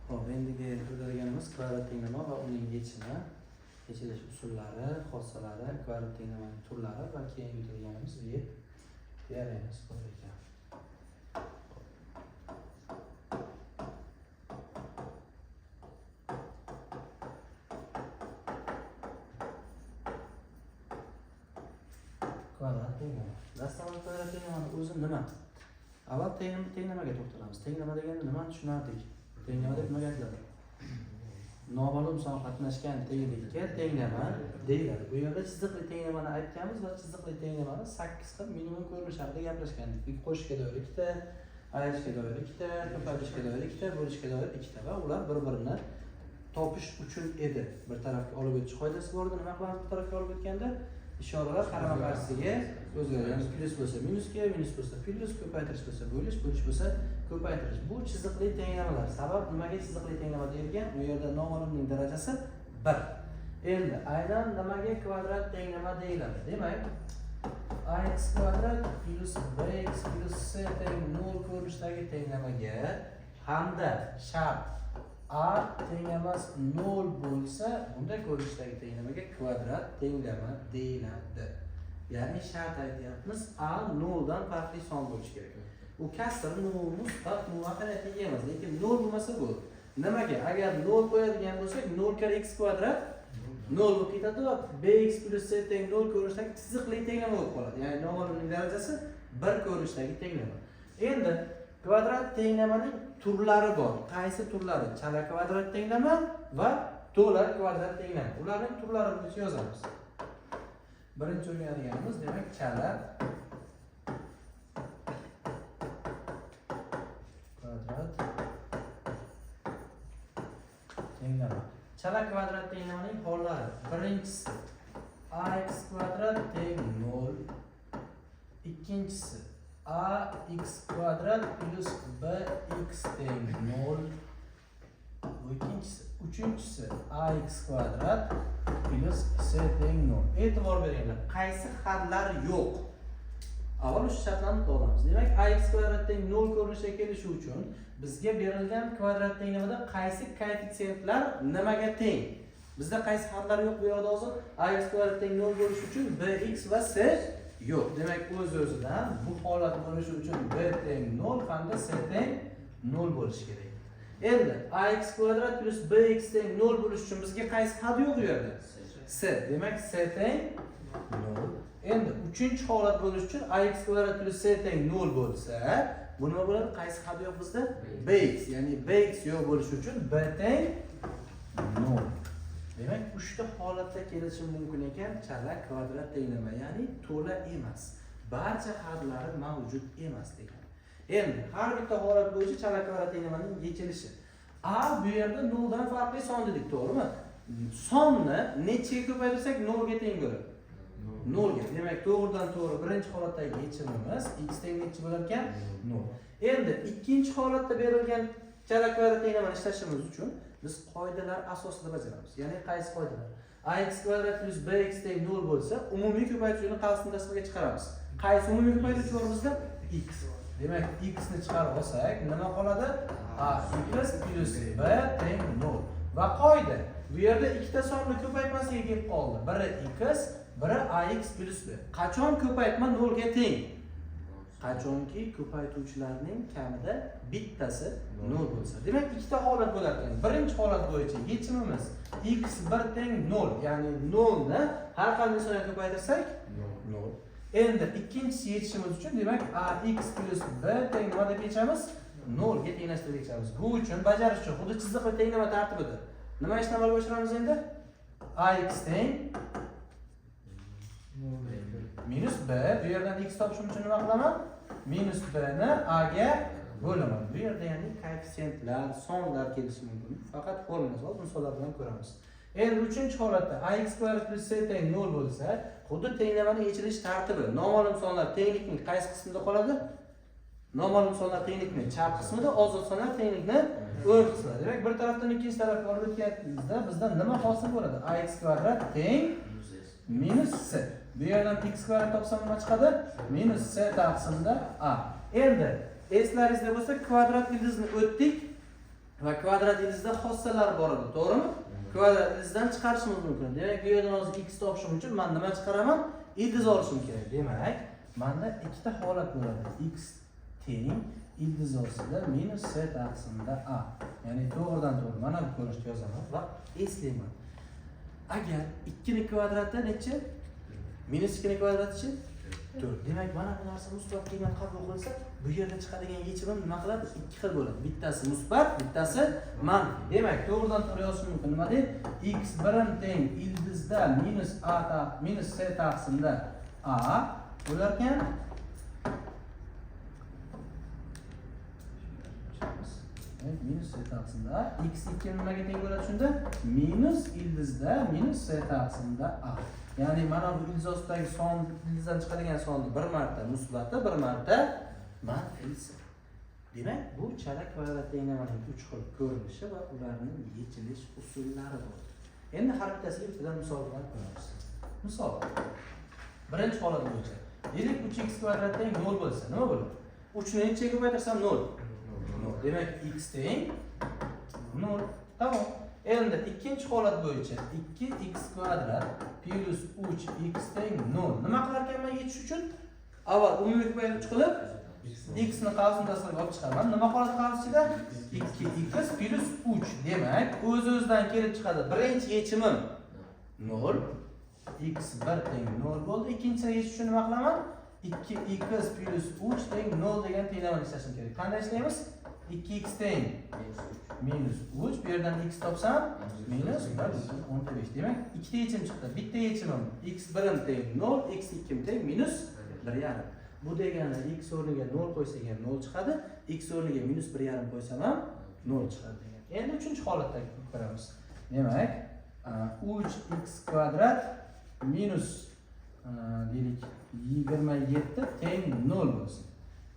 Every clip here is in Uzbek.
Xo'p, endigi o'rganganimiz kvadrat tenglama va uning yechimi, yechilish usullari, xossalari, kvadrat tenglamaning turlari va keyin o'tadiganimiz Viet teoremasi bor ekan. Kvadrat tenglama. Dastlabki kvadrat tenglamani o'zi nima? Avval tenglamaga to'xtalamiz. Tenglama deganda nimani tushunardik? Tenglama deb nimaga aytiladi? Noma'lum son qatnashgan tenglikka tenglama deyiladi. Bu yerda chiziqli tenglamani aytganmiz va chiziqli tenglamani 8 xil minimum ko'rinish haqida gaplashgandik. Qo'shishga doir 2ta, ayirishga doir 2ta, ko'paytirishga doir 2ta, bo'lishga doir 2ta va ular bir-birini topish uchun edi. Bir tarafga olib o'tish qoidasi bor edi. Nima qilamiz bir tarafga olib o'tganda? Ishoralar qarama-qarshisiga o'zgaradi. Ya'ni plyus bo'lsa minusga, minus bo'lsa plyus, ko'paytirish bo'lsa bo'lish, bo'lish bo'lsa ko'paytirish. Bu chiziqli tenglamalar. Sabab nimaga chiziqli tenglama deyilgan? U yerda noma'lumning darajasi 1. Endi aynan nimaga kvadrat tenglama deyiladi? Demak, ax kvadrat plyus bx plyus c teng 0 ko'rinishdagi tenglamaga hamda shart a teng emas 0 bo'lsa, bunday ko'rinishdagi tenglamaga kvadrat tenglama deyiladi. Ya'ni shart aytyapmiz, a 0 dan farqli son bo'lishi kerak. U kasr, nol, musbat, muvaffaqiyatli emas, lekin 0 bo'lmasa bo'ldi. Nimaga? Agar 0 qo'yadigan bo'lsak, 0 karra x kvadrat 0 bo'lib ketadi va bx plyus c teng 0 ko'rinishdagi chiziqli tenglama bo'lib qoladi. Ya'ni noma'lumning darajasi 1 ko'rinishdagi tenglama. Endi kvadrat tenglamaning turlari bor. Qaysi turlari? Chala kvadrat tenglama va to'la kvadrat tenglama. Ularning turlari bo'yicha yozamiz. Birinchi o'rganganimiz demak chala kvadrat tenglama. Chala kvadrat tenglamaning hollari. Birinchisi ax kvadrat teng 0. Ikkinchisi ax kvadrat plyus bx teng 0. Bu ikkinchisi. Uchinchisi ax kvadrat plyus c teng 0. E'tibor beringlar, qaysi hadlar yo'q? Avval shu shartlarni olamiz. Demak, ax kvadrat teng 0 ko'rinishga kelishi uchun bizga berilgan kvadrat tenglamada qaysi koeffitsiyentlar nimaga teng? Bizda qaysi hadlar yo'q bu yerda hozir? Ax kvadrat teng 0 bo'lishi uchun bx va c yo'q. Demak, o'z-o'zidan bu holat bo'lishi uchun b teng 0 hamda c teng 0 bo'lishi kerak. Endi ax kvadrat plyus bx teng 0 bo'lishi uchun bizga qaysi had yo'q bu yerda? C. Demak, c teng 0. Endi uchinchi holat bo'lishi uchun ax kvadrat plyus c teng 0 bo'lsa, bu nima bo'ladi? Qaysi had yo'q bizda? Bx. Ya'ni bx yo'q bo'lishi uchun b teng 0. Demak, uchta holatda kelishi mumkin ekan chala kvadrat tenglama, ya'ni to'la emas. Barcha hadlari mavjud emas degan. Endi har bitta holat bo'yicha chala kvadrat tenglamaning yechilishi. A bu yerda 0 dan farqli son dedik, to'g'rimi? Sonni nechaga ko'paytirsak 0 ga teng bo'ladi? 0 ga. Demak, to'g'ridan to'g'ri birinchi holatdagi yechimimiz x teng necha bo'lar ekan? 0. Endi ikkinchi holatda berilgan chala kvadrat tenglamani ishlashimiz uchun biz qoidalar asosida bajaramiz. Ya'ni qaysi qoidalar? Ax kvadrat plyus bx teng 0 bo'lsa, umumiy ko'paytiruvchini qavsni tashqariga chiqaramiz. Qaysi umumiy ko'paytiruvchi bor bizda? X. Demak, x ni chiqarib olsak, nima qoladi? Ax plyus b teng 0. Va qoida, bu yerda ikkita sonni ko'paytmasiga kelib qoldi. Biri x, biri ax plyus b. Qachon ko'paytma 0 ga teng? Qachonki ko'paytuvchilarning kamida bittasi 0 bo'lsa. Demak, ikkita holat bo'lar ekan. Birinchi holat bo'yicha yechimimiz x1 teng 0, ya'ni 0 ni har qanday songa ko'paytirsak 0. Endi ikkinchisi yechishimiz uchun demak ax plyus b teng nima deb yechamiz? 0 ga tenglashtirib yechamiz. Bu uchun bajarish uchun xuddi chiziqli tenglama tartibida. Nima ishni amalga oshiramiz endi? Ax teng minus b. Bu yerdan x topishim uchun nima qilaman? Minus b ni a ga bo'laman. Bu yerda ya'ni koeffitsiyentlar, sonlar kelishi mumkin. Faqat formula hozir misollar bilan ko'ramiz. Endi uchinchi holatda ax kvadrat plyus c teng 0 bo'lsa, xuddi tenglamani yechilish tartibi. Noma'lum sonlar tenglikning qaysi qismida qoladi? Noma'lum sonlar tenglikni chap qismida, ozod sonlar tenglikni o'ng qismida. Demak, bir tarafdan ikkinchi tarafga olib o'tganimizda bizda nima hosil bo'ladi? Ax kvadrat teng minus c. Bu yerdan x kvadrat topsam nima chiqadi? Minus c taqsimda a. Endi eslaringizda bo'lsa, kvadrat ildizni o'tdik. Va kvadrat ildizda xossalar bor edi, to'g'rimi? Kvadrat ildizdan chiqarishimiz mumkin. Demak, bu yerdan hozir x topishim uchun men nima chiqaraman? Ildiz olishim kerak. Demak, menda ikkita holat bo'ladi. X teng ildiz ostida minus c taqsimda a. Ya'ni to'g'ridan to'g'ri mana bu ko'rinishda yozaman va eslayman. Agar 2 ni kvadrati necha? Minus 2 ni kvadratichi 4. Demak, mana bu narsa musbat qiymat qabul qilsa, bu yerda chiqadigan yechimim nima qiladi? Ikki xil bo'ladi. Bittasi musbat, bittasi manfiy. Demak, to'g'ridan to'g'ri yozishim mumkin. Nima deydi? X birim teng ildizda minus a ta minus c taqsimda a bo'lar ekan. Evet, minus c taqsimda a. X 2 nimaga teng bo'ladi shunda? Minus ildizda minus c taqsimda a. Ya'ni mana bu ildiz ostidagi son, ildizdan chiqadigan sonni bir marta musbati, bir marta manfiysi. Demak, bu chala kvadrat tenglamaning 3 xil ko'rinishi va ularning yechilish usullari bo'ldi. Endi har bittasiga bittadan misol bilan ko'ramiz. Misol. Birinchi holat bo'yicha. Deylik 3x kvadrat teng 0 bo'lsa, nima bo'ladi? 3 ni nechaga ko'paytirsam 0? 0. Demak, x teng 0. Tamom. Endi ikkinchi holat bo'yicha 2x kvadrat plus 3x teng 0. Nima qilar ekanman yechish uchun? Avval umumiy ko'paytiruvchi qilib x ni qavs mutasilga olib chiqaman. Nima qoladi qavs ichida? 2x plus 3. Demak, o'z-o'zidan kelib chiqadi. Birinchi yechimim 0. X 1 teng 0 bo'ldi. Ikkinchisini yechish uchun nima qilaman? 2x plus 3 teng 0 degan tenglamani ishlashim kerak. Qanday ishlaymiz? 2x teng minus 3. Bu yerdan x topsam minus 1.5. Demak, ikkita yechim chiqdi. Bitta yechimim x birim teng 0, x 2 teng minus 1.5. Bu degani x o'rniga 0 qo'ysak ham 0 chiqadi, x o'rniga minus 1.5 qo'ysam ham 0 chiqadi degan. Endi uchinchi holatda ko'ramiz. Demak, 3x kvadrat minus deylik 27 teng 0 bo'lsin.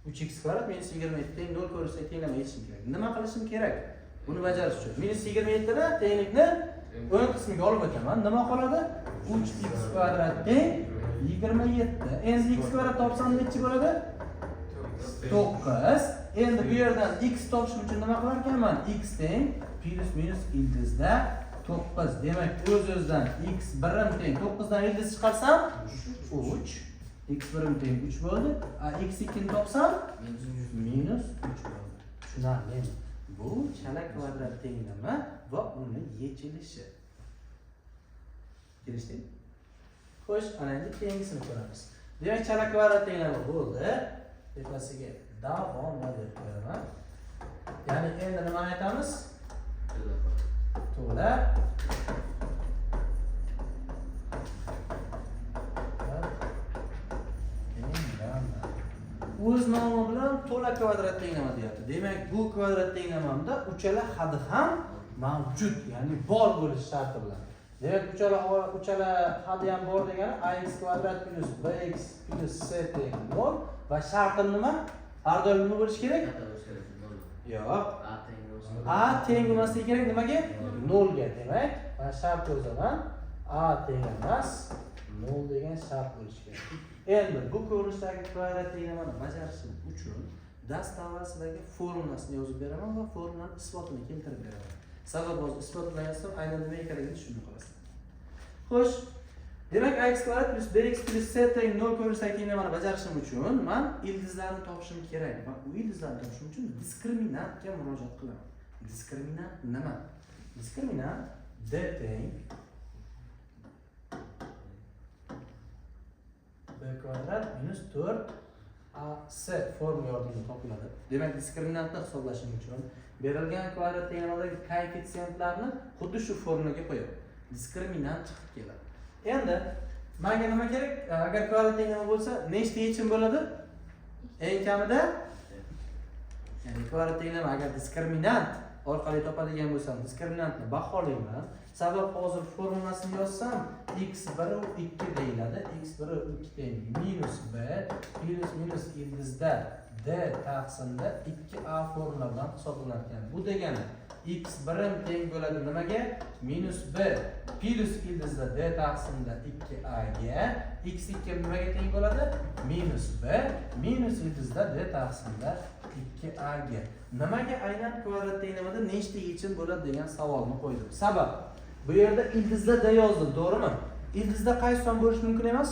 3x kvadrat minus 27 teng 0 ko'rinishida tenglama yechishim kerak. Nima qilishim kerak? Buni bajarish uchun minus 27 ni tenglikni o'ng qismiga olib o'taman. Nima qoladi? 3x kvadrat teng 27. Endi x kvadrat topsam nechi bo'ladi? 9. Endi bu yerdan x topishim uchun nima qilar ekanman? X teng plus minus ildizda 9. Demak, o'z-o'zidan x birim teng 9 dan ildiz chiqarsam 3. X birim teng 3 bo'ldi. A x 2 ni topsam minus 3 bo'ldi. Tushunarlimi? Bu chala kvadrat tenglama va uni yechilishi. Kelishdikmi? Xo'sh, ana endi keyingisini ko'ramiz. Demak, chala kvadrat tenglama bo'ldi. Tepasiga davom deb qo'yaman. Ya'ni endi nimani aytamiz? To'la tenglama. O'z nomi bilan to'la kvadrat tenglama deyapti. Demak, bu kvadrat tenglamamda uchala hadi ham mavjud, ya'ni bor bo'lishi sharti bilan. Demak, uchala hadi ham bor degani ax kvadrat plus bx plus c teng 0 va shartim nima? Har doim nima bo'lishi kerak? Yo'q. A teng bo'lmasligi kerak nimaga? 0 ga. Demak, mana shart yozaman. A teng emas 0 degan shart bo'lishi kerak. Endi bu ko'rinishdagi kvadrat tenglamani bajarishim uchun dastavval sizlarga formulasini yozib beraman va formulani isbotini keltirib beraman. Sabab hozir isbot bilan yozsam aynan nima ekanligini tushunib qolasizlar. Xo'sh, demak ax kvadrat plus bx plus c teng 0 ko'rinishidagi tenglamani bajarishim uchun men ildizlarni topishim kerak va u ildizlarni topishim uchun diskriminantga murojaat qilaman. Diskriminant nima? Diskriminant d teng b kvadrat minus 4 ac formula yordamida topiladi. Demak, diskriminantni hisoblashim uchun berilgan kvadrat tenglamadagi koeffitsiyentlarni xuddi shu formulaga qo'yaman. Diskriminant chiqib keladi. Endi menga nima kerak? Agar kvadrat tenglama bo'lsa, nechta yechim bo'ladi? Eng kamida, ya'ni kvadrat tenglama agar diskriminant orqali topadigan bo'lsam, diskriminantni baholayman. Sabab hozir formulasini yozsam, x 1 u 2 deyiladi. X 1 u 2 teng minus b plus minus ildizda d taqsimda 2a formula bilan hisoblanar ekan. Bu degani x birim teng bo'ladi nimaga? Minus b plus ildizda d taqsimda 2a ga. X 2 nimaga teng bo'ladi? Minus b minus ildizda d taqsimda 2a ga. Nimaga aynan kvadrat tenglamada nechta yechim bo'ladi degan savolni qo'ydim. Sabab, bu yerda ildizda yozdim, to'g'rimi? Ildizda qaysi son bo'lishi mumkin emas?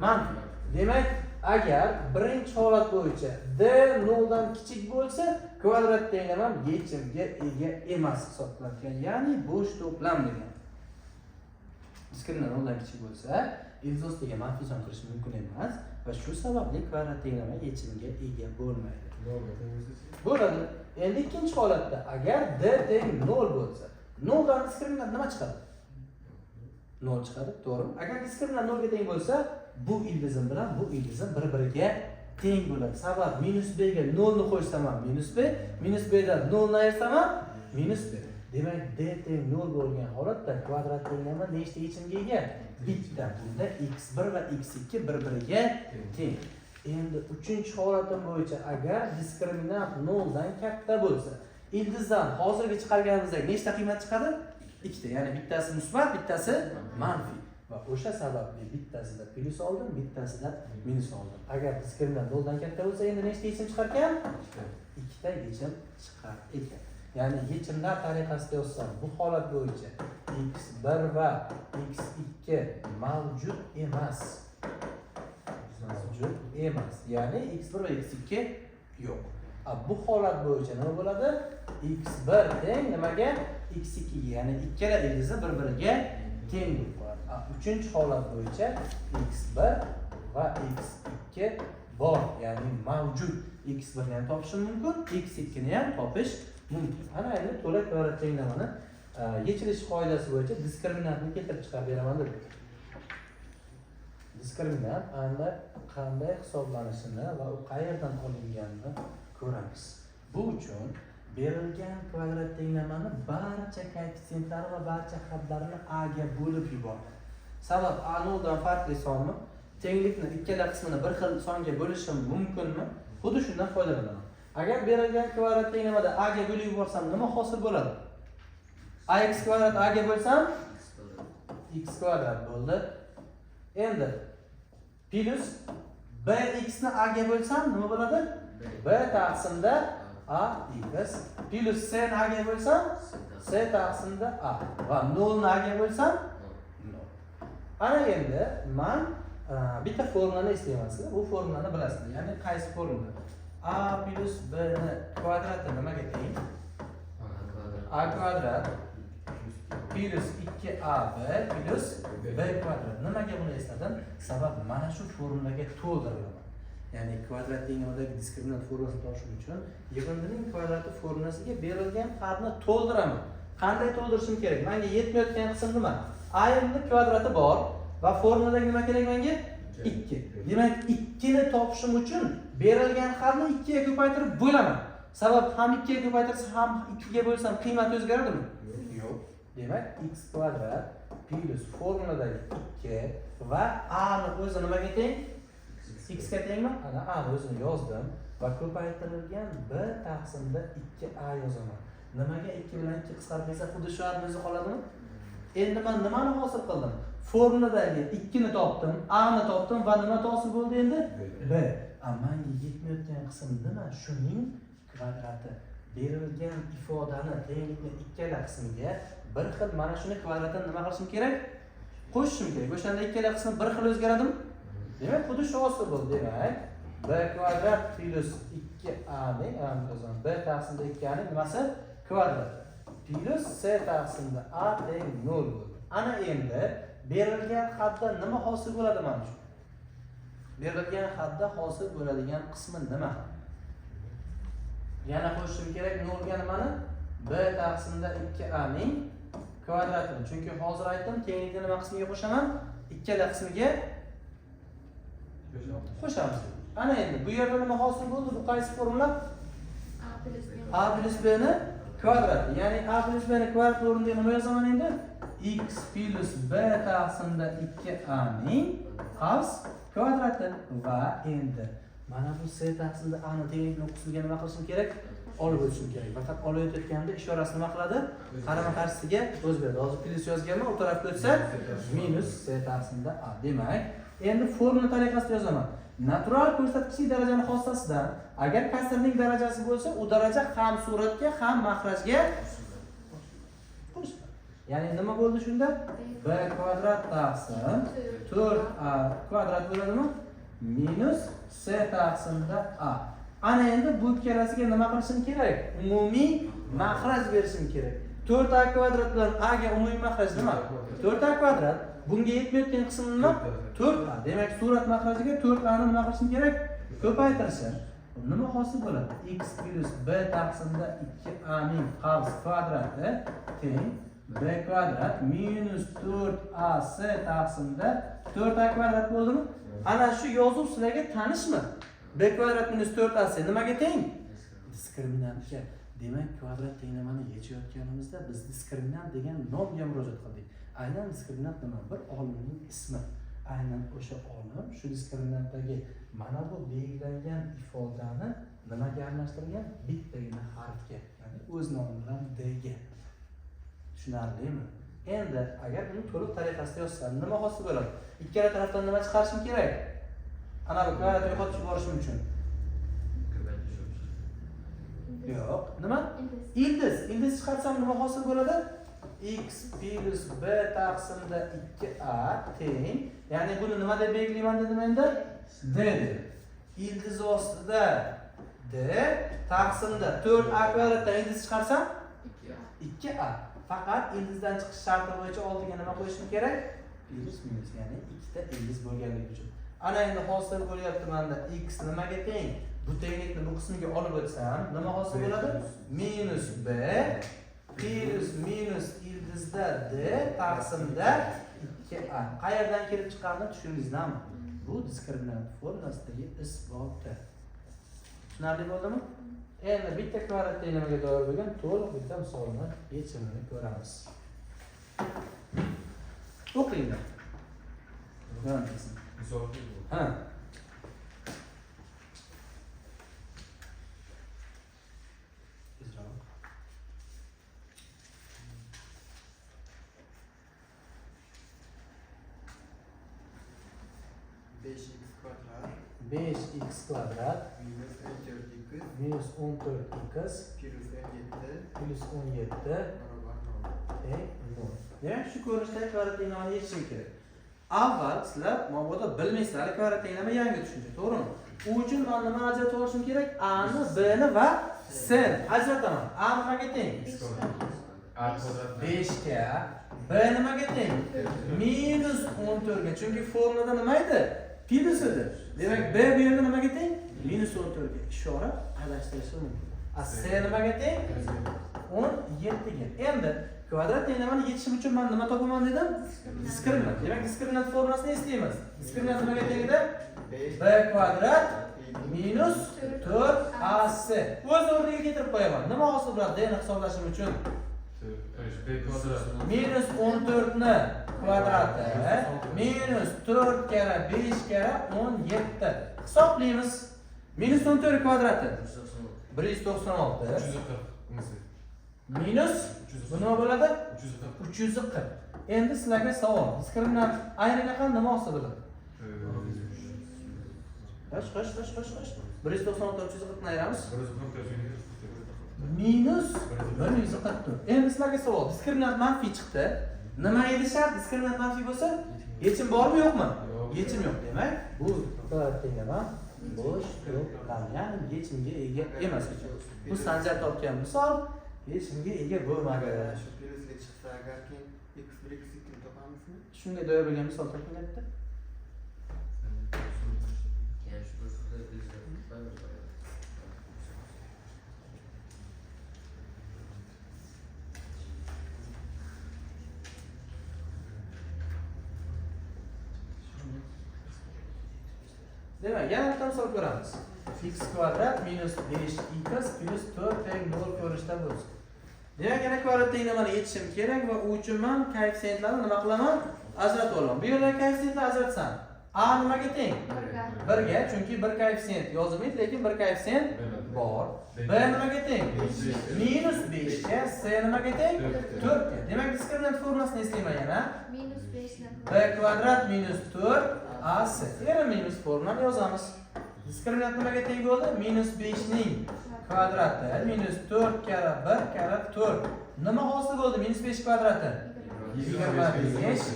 Manfiy. Demak, agar birinchi holat bo'yicha d 0 dan kichik bo'lsa, kvadrat tenglamam yechimga ega emas hisoblanadi ekan, ya'ni bo'sh to'plam degan. Diskriminant 0 dan kichik bo'lsa, ildiz ostiga manfiy son kirishi mumkin emas va shu sababli kvadrat tenglama yechimga ega bo'lmaydi. Nolga teng bo'lsa-chi? Bo'ladi. Endi ikkinchi holatda agar d teng 0 bo'lsa, 0 dan diskriminant nima chiqadi? 0 chiqadi, to'g'rimi? Agar diskriminant 0 ga teng bo'lsa, bu ildizim bilan bu ildizim bir-biriga teng bo'ladi. Sabab, minus b ga 0 ni qo'shsam ham minus b, minus b dan 0 ni ayirsam ham minus b. Demak, d teng 0 bo'lgan holatda kvadrat tenglama nechta yechimga ega? Bitta. Bunda x1 va x2 bir-biriga teng. Endi uchinchi holatim bo'yicha agar diskriminant 0 dan katta bo'lsa, ildizdan hozirgi chiqarganimizda nechta qiymat chiqadi? Ikkita, ya'ni bittasi musbat, bittasi manfiy. Va o'sha sababli bittasida plyus oldim, bittasida minus oldim. Agar diskriminant 0 dan katta bo'lsa, endi nechta yechim chiqar ekan? Ikkita yechim chiqar ekan. Ya'ni yechimlar tariqasida yozsam, bu holat bo'yicha x1 va x2 mavjud emas. Mavjud emas. Ya'ni x1 va x2 yo'q. A bu holat bo'yicha nima bo'ladi? x1 teng nimaga? x2 ga, ya'ni ikkala ildizi bir-biriga teng bo'lib qoladi. A uchinchi holat bo'yicha x1 va x2 bor, ya'ni mavjud. x1 ni ham topishim mumkin, x2 ni ham topish mumkin. Ana endi to'la kvadrat tenglamani yechilish qoidasi bo'yicha diskriminantni keltirib chiqarib beraman dedim. Diskriminant endi qanday hisoblanishini va u qayerdan olinganini ko'ramiz. Bu uchun berilgan kvadrat tenglamani barcha koeffitsientlari va barcha hadlarini a ga bo'lib yuboradi. Sabab, a 0 dan farqli sonmi? Tenglikni ikkala qismini bir xil songa bo'lishim mumkinmi? Xuddi shundan foydalanaman. Agar berilgan kvadrat tenglamada a ga bo'lib yuborsam, nima hosil bo'ladi? Ax kvadrat a ga bo'lsam x kvadrat bo'ldi. Endi plyus bx ni a ga bo'lsam nima bo'ladi? B taqsimda a x plyus c ni a ga bo'lsam c taqsimda a va 0 ni a ga bo'lsam 0. Ana endi man bitta formulani eslayman sizlar. Bu formulani bilasizlar. Ya'ni qaysi formula? A plyus b ni kvadrati nimaga teng? A kvadrat plyus 2ab plyus b kvadrat. Nimaga buni esladim? Sabab, mana shu formulaga to'ldirilaman. Ya'ni kvadrat tenglamadagi diskriminant formulasini topish uchun yig'indining kvadrati formulasiga berilgan hadni to'ldiraman. Qanday to'ldirishim kerak? Menga yetmayotgan qism nima? A ni kvadrati bor va formuladagi nima kerak menga? 2. Demak, 2 ni topishim uchun berilgan hadni 2 ga ko'paytirib bo'laman. Sabab, ham 2 ga ko'paytirsam, ham 2 ga bo'lsam qiymati o'zgaradimi? Yo'q. Demak, x kvadrat plyus formuladagi 2 va a ni o'zi nimaga teng? X ga tengmi? Ana a ni o'zini yozdim va ko'paytirilgan b taqsimda 2a yozaman. Nimaga 2 bilan 2 qisqarib ketsa, xuddi shu adni o'zi qoladimi? Endi men nimani hosil qildim? Formuladagi 2 ni topdim, a ni topdim va nima hosil bo'ldi endi? B. A menga yetmayotgan qism nima? Shuning kvadrati. Berilgan ifodani, tenglikni ikkala qismiga bir xil mana shuni kvadratini nima qilishim kerak? Qo'shishim kerak. O'shanda ikkala qismi bir xil o'zgaradimi? Demak, xuddi shu hosil bo'ldi. Demak, b kvadrat plyus 2a ning, yozaman, b taqsimda 2a ning nimasi? Kvadrat. Plyus c taqsimda a teng 0 bo'ldi. Ana endi berilgan hadda nima hosil bo'ladi mana shu? Berilgan hadda hosil bo'ladigan qismi nima? Yana qo'shishim kerak 0 ga nimani? B taqsimda 2a ning kvadratini. Chunki hozir aytdim, tenglikni nima qismiga qo'shaman? Ikkala qismiga qo'shamiz. Ana endi bu yerda nima hosil bo'ldi? Bu qaysi formula? A plyus B. A plyus b ni kvadrati. Ya'ni a plyus b ni kvadrat o'rniga nima yozaman endi? X plyus b taqsimda 2a ning qavs kvadrati va endi mana bu c taqsimda a ni tenglikni qismiga nima qilishim kerak? Olib o'tishim kerak. Faqat olib o'tayotganda ishorasi nima qiladi? Qarama qarshisiga o'zgaradi. Hozir plyus yozganman, u tarafga o'tsa minus c taqsimda a. Demak, endi formula tariqasida yozaman. Natural ko'rsatkichli darajani xossasidan agar kasrning darajasi bo'lsa, u daraja ham suratga, ham maxrajga qo'shiladi. Ya'ni nima bo'ldi shunda? B kvadrat taqsim 4a kvadrat bo'ladimi? Minus c taqsimda a. Ana endi bu ikkalasiga nima qilishim kerak? Umumiy maxraj berishim kerak. 4a kvadrat bilan a ga umumiy maxraj nima? 4a kvadrat. Bunga yetmayotgan qismi nima? 4a. Demak, surat maxrajiga 4a ni nima qilishim kerak? Ko'paytirishim. Nima hosil bo'ladi? X plus b taqsimda 2a ning qavs kvadrati teng b kvadrat minus 4ac taqsimda 4a kvadrat bo'ldimi? Ana shu yozuv sizlarga tanishmi? B kvadrat minus 4ac nimaga teng? Diskriminantga. Demak, kvadrat tenglamani yechayotganimizda biz diskriminant degan nomga murojaat qildik. Aynan diskriminant nima? Bir olimning ismi. Aynan o'sha olim shu diskriminantdagi mana bu belgilangan ifodani nimaga almashtirgan? Bittagina harfga, ya'ni o'z nomi bilan d ga. Tushunarlimi? Endi agar buni to'liq tariqasida yozsam, nima hosil bo'ladi? Ikkala tarafdan nima chiqarishim kerak? Ana bu kvadratni yo'qotib yuborishim uchun. Yo'q. Nima? Ildiz. Ildiz chiqarsam nima hosil bo'ladi? X plus b taqsimda 2a teng. Ya'ni buni nima deb belgilayman dedim endi? D deb. Ildiz ostida d taqsimda 4a kvadratdan ildiz chiqarsam 2a. Faqat ildizdan chiqish sharti bo'yicha oldiga nima qo'yishim kerak? Plus minus, ya'ni ikkita ildiz bo'lganligi uchun. Ana endi hosil bo'lyapti menda x nimaga teng? Bu tenglikni bu qismiga olib o'tsam, nima hosil bo'ladi? Minus b plus minus ildizda d taqsimda 2a. Qayerdan kelib chiqqanini tushundingizmi? Bu diskriminant formulasidagi isboti. Tushunarli bo'ldimi? Endi bitta kvadrat tenglamaga doir bo'lgan to'liq bitta misolni yechimini ko'ramiz. O'qinglar. Misol. Ha. Tezroq. Besh x kvadrat 5x kvadrat minus 14x minus 14x plus 17 plus 17 barobar 0. teng 0. Demak, shu ko'rinishdagi kvadrat tenglamani yechishim kerak. Avval sizlar mabodo bilmaysizlar, kvadrat tenglama yangi tushuncha, to'g'rimi? U uchun men nimani ajratib olishim kerak? A ni, B ni va C ni ajrataman. A nimaga teng? A kvadrat 5 ga. B nimaga teng? Minus 14 ga. Chunki formulada nima edi? Plus edi. Demak, B bu yerda nimaga teng? Minus 14 ga. Ishora adashtirishi mumkin. A C nimaga teng? 17 ga. Endi kvadrat tenglamani yechishim uchun men nima topaman dedim? Diskriminant. Demak, diskriminant formulasini eslaymiz. Diskriminant nimaga teng edi? 5 B kvadrat minus 4ac. O'z o'rniga keltirib qo'yaman. Nima hosil bo'ladi D ni hisoblashim uchun? B kvadrat Minus 14 ni kvadrati minus 4 karra 5 karra 17. Hisoblaymiz. Minus 14 kvadrati 196 340 unisi. Minus bu nima bo'ladi? 340. 340. Endi sizlarga savol. Diskriminant ayrilgan nima hosil bo'ladi? Xo'sh, xo'sh, xo'sh, xo'sh, xo'sh. 196 340 ni ayiramiz. 144. Minus 144. Endi sizlarga savol. Diskriminant manfiy chiqdi. Nima edi shart? Diskriminant manfiy bo'lsa, yechim bormi yo'qmi? Yo'q. Yechim yo'q. Demak, bu kvadrat tenglama bo'sh to'plam, ya'ni yechimga ega emas ekan. Bu Sanjar topgan misol yechimga ega bo'lmadi. Agar shu plusga chiqsa, agar keyin x bir x ikkini topamizmi? Shunga doir bo'lgan misol topilyapti. Yani şu şurada bir Demak, yana bitta misol ko'ramiz. X kvadrat minus 5x plus 4 teng 0 ko'rinishda bo'lsin. Demak, yana kvadrat tenglamani yechishim kerak va u uchun men koeffitsiyentlarni nima qilaman? Ajratib olaman. Bu yerda koeffitsiyentni ajratsam, a nimaga teng? Birga. 1 ga, chunki bir koeffitsient yozilmaydi, lekin bir koeffitsient Bor. B nimaga teng? Minus 5 ga, C nimaga teng? 4 ga. Demak, diskriminant formulasini eslayman yana. Minus 5 B kvadrat minus 4 AC. Erinmaymiz, formulani yozamiz. Diskriminant nimaga teng bo'ldi? Minus 5 ning kvadrati minus 4 karra 1 karra 4. Nima hosil bo'ldi? Minus 5 kvadrati 25,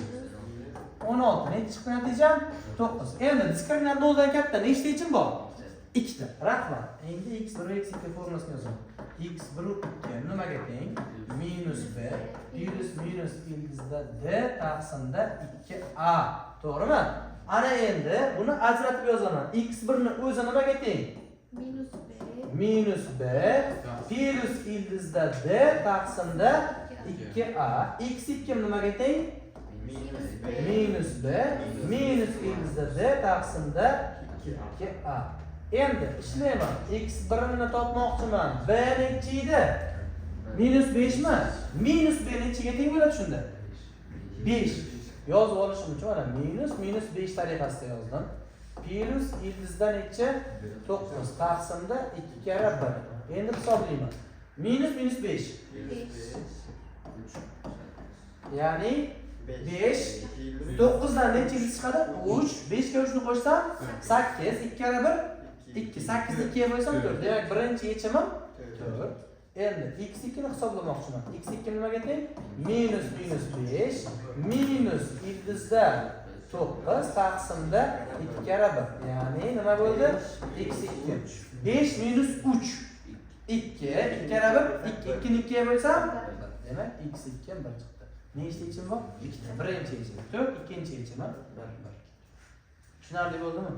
16. Necha chiqdi natijam? 9. Endi diskriminant 0 dan katta nechta yechim bor? Ikkita. Rahmat. Endi x1 va x2 formulasini yozaman. x1 2 nimaga teng? Minus b plus minus ildizda d taqsimda 2a. To'g'rimi? Ana endi buni ajratib yozaman. x1 ni o'zi nimaga teng? Minus b. Minus b plus ildizda d taqsimda 2a. x2 nimaga teng? Minus b. Minus b minus ildizda d taqsimda 2a. Endi ishlayman. x1 ni topmoqchiman. B nechi edi? Minus 5 mi? Minus b nechiga teng bo'ladi shunda? 5. Yozib olishim uchun mana minus minus 5 tariqasida yozdim. Plus ildizda nechi? 9 taqsimda 2 karra 1. Endi hisoblayman. Minus minus 5. Ya'ni 5. 9 dan necha ildiz chiqadi? 3. 5 ga 3 ni qo'shsam 8. 2 karra 1 2. 8 ni 2 ga bo'lsam 4. Demak, birinchi yechimim 4. Endi x2 ni hisoblamoqchiman. x2 nimaga teng? Minus minus 5 minus ildizda 9 taqsimda 2 karra 1. Ya'ni nima bo'ldi? x2 5 minus 3 2, 2 karra 1 2, 2 ni 2 ga bo'lsam 1. Demak, x2 1 chiqdi. Nechta yechim bor? Ikkita. Birinchi yechim 4, ikkinchi yechimi 1. Tushunarli bo'ldimi?